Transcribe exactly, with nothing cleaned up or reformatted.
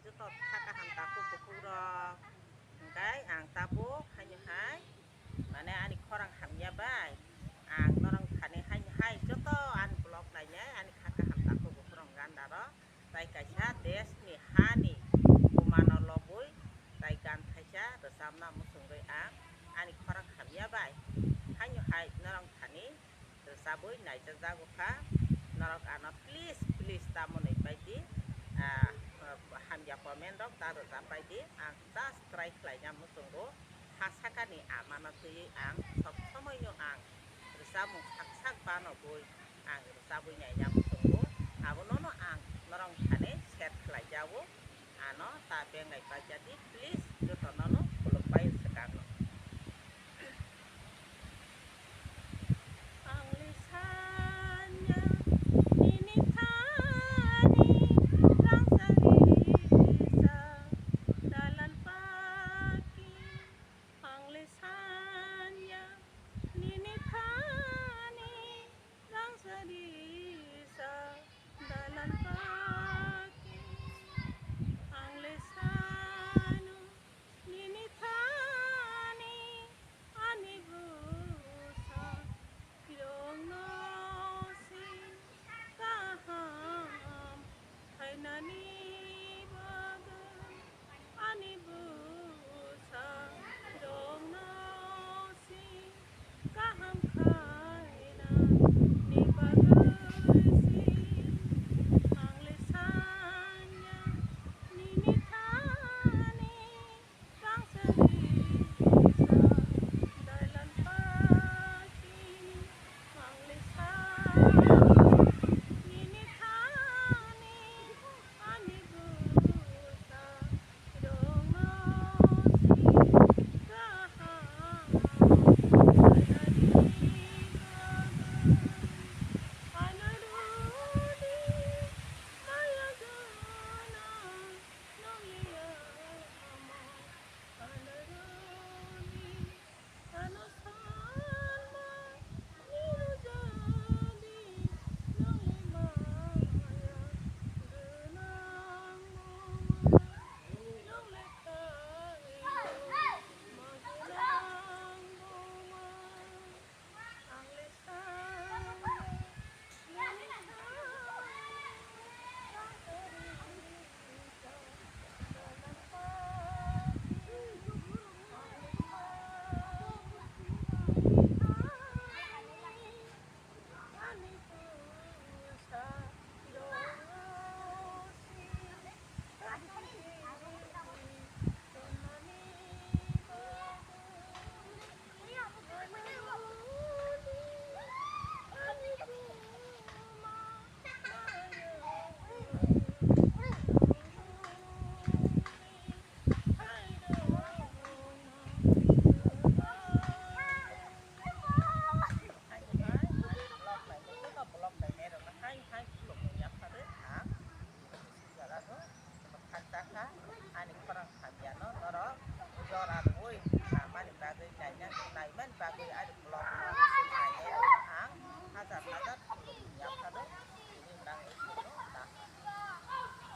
Joto kha kaham takhuk bukhuk rok. Hwnkhe ang tabuk haino hai, mane ani khorang hamya bai ang norok thani haino hai joto ani vlog nainai ani kha kaham takhuk bukhuk rok ganda rok. Tai kaisa desh ni hani buma no lobwi tai gan thaisa rwchapna muchungwi ang ani khorang hamya bai haino hai norok thani rwchabwi naijakjago kha. Norok ano please, please tamo nwi pai di. Ah, hamya comment rok ta rwchap pai di. Ang just try khlaina muchungo. Ha sakani amano twiwi ang sob somoino ang rwchapmung sak sak banogwi ang rwchabwi naina muchungo. Abonono ang norok thani share khlaijago. Ano ta bengai paijadi,